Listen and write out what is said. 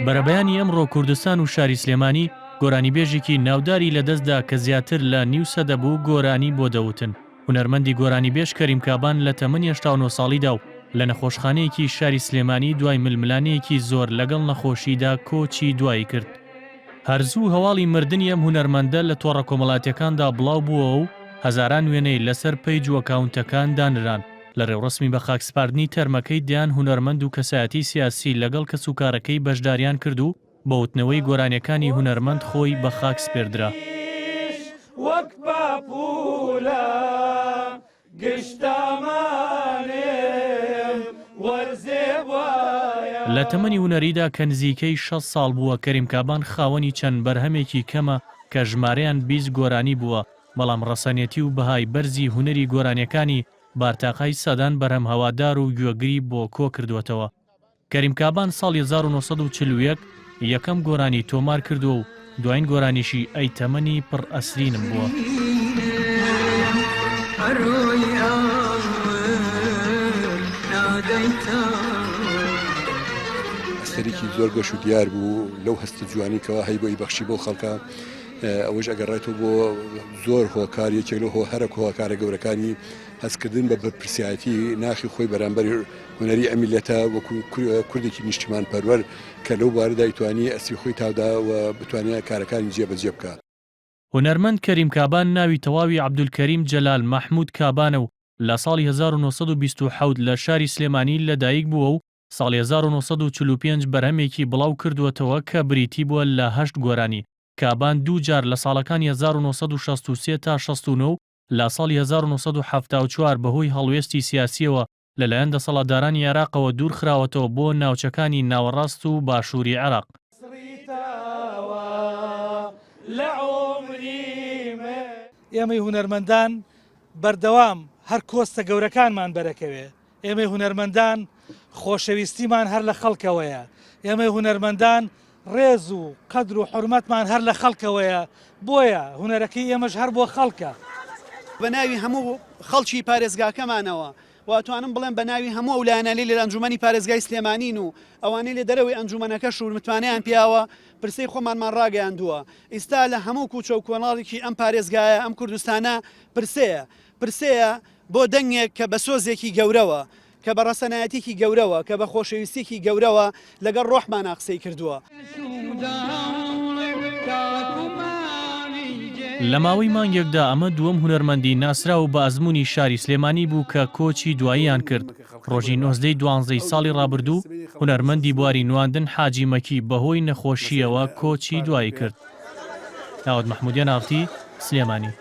بەرەبەیانی ئەمڕۆ کوردستان و شاری سلێمانی گۆرانیبێژێکی ناوداری لەدەستدا کە زیاتر لە نیو سەدە بوو گۆرانی بۆ دەوتن. هونەرمەندی گۆرانیبێژ کەریم کابان لە تەمەنی 89 ساڵیدا و لە نەخۆشخانەیەکی شاری سلێمانی دوای ململانێیەکی زۆر لەگەڵ نەخۆشیدا کۆچی دوایی کرد. هەر زوو هەواڵی مردنی ئەم هونەرمەندە لە تۆڕە کۆمەڵاتیەکاندا بڵاو بووەوە و هەزاران وێنەی لەسەر پەیج و ئەکاونتەکان دانران. لە رێوڕەسمی بەخاکسپاردنی تەرمەکەی دەیان هونەرمەند و کەسایەتی سیاسی لەگەڵ کەسوکارەکەی بەشداریان کرد و بە وتنەوەی گۆرانیەکانی هونەرمەند خۆی بە خاک سپێردرا. لە تەمەنی هونەریدا کە نزیکەی 60 ساڵ بووە کەریم کابان خاوەنی چەند بەرهەمێکی کەمە کە ژمارەیان 20 گۆرانی بووە، بەڵام ڕەسەنێتی و بەهای بەرزی هونەری گۆرانیەکانی بارتاقای سەدان بەرهەم هەوادار و گوێگری بۆ کۆکردووەتەوە. کەریم کابان ساڵی 1941 یەکەم گۆرانی تۆمار کردووە و دوایین گۆرانیشی ئەی تەمەنی پڕ ئەسرینم بووە. ئەستێرەیەکی زۆر گەش و دیار بوو لەو هەستە جوانی کەوا هەیبوو ئەیبەخشی بەو خەڵکە ئەوەش ئەگەڕێتەوە بۆ زۆر هۆکار یەکێک لەو هەرە هۆکارە گەورەکانی هەستکردن بە بەرپرسیارەتی ناخی خۆی بەرامبەر هونەری ئەم میللەتە وەکو کوردێکی نیشتیمان پەروەر کە لەو بوارەدا ئیتوانی ئەسپی خۆی تاودا و بتوانێت کارەکانی جێبەجێ بکا. هونەرمەند کەریم کابان ناوی تەواوی عەبدولکەریم جەلال مەحمود کابانە و لە ساڵی 1927 لە شاری سلێمانی لەدایک بووە و ساڵی 1945 بەرهەمێکی بڵاو کردووەتەوە کە بریتی بووە لە هەشت گۆرانی. کابان دوو جار لە ساڵەکانی 1963 تا 69 و لە ساڵی 1974 بەهۆی هەڵوێستی سیاسییەوە لەلایەن دەسەڵاتدارانی عێراقەوە دوورخراوەتەوە بۆ ناوچەکانی ناوەڕاست و باشووری عێراق. ئێمەی هونەرمەندان بەردەوام هەر کۆستە گەورەکانمان بەرەکەوێ، ئێمەی هونەرمەندان خۆشەویستیمان هەر لە خەڵکەوەیە، ئێمەی هونەرمەندان ڕێز و قەدر و حورمەتمان هەر لە خەڵکەوەیە، بۆیە هونەرەکەی ئێمەش هەر بۆ خەڵکە. بە ناوی هەموو خەڵکی پارێزگاکەمانەوە و ئەتوانم بڵێم بە ناوی هەموو ئەو لایەنانەی لە ئەنجوومەنی پارێزگای سلێمانین و ئەوانەی لە دەرەوەی ئەنجوومەنەکەش و متمانەیان پیاوە پرسەی خۆمانمان ڕاگەیاندووە. ئیستا لە هەموو کوچە و کۆناڵێکی ئەم پارێزگایە، ئەم کوردستانە پرسەیە. پرسەیە بۆ دەنگێک کە بە سۆزێکی گەورەوە، کە بە ڕەسەنایەتیەکی گەورەوە، کە بە خۆشەویستیەکی گەورەوە لەگەڵ ڕۆحمانا قسەی کردووە. لە ماوەی مانگێکدا ئەمە دووەم هونەرمەندی ناسراو و بە ئەزموونی شاری سلێمانی بوو کە کۆچی دواییان کرد، ڕۆژی نۆزدە ی دوانزەی ساڵی ڕابردوو هونەرمەندی بواری نواندن حاجی مەکی بەهۆی نەخۆشییەوە کۆچی دوایی کرد. ناوەد مەحمودیان ئاڕتی، سلێمانی.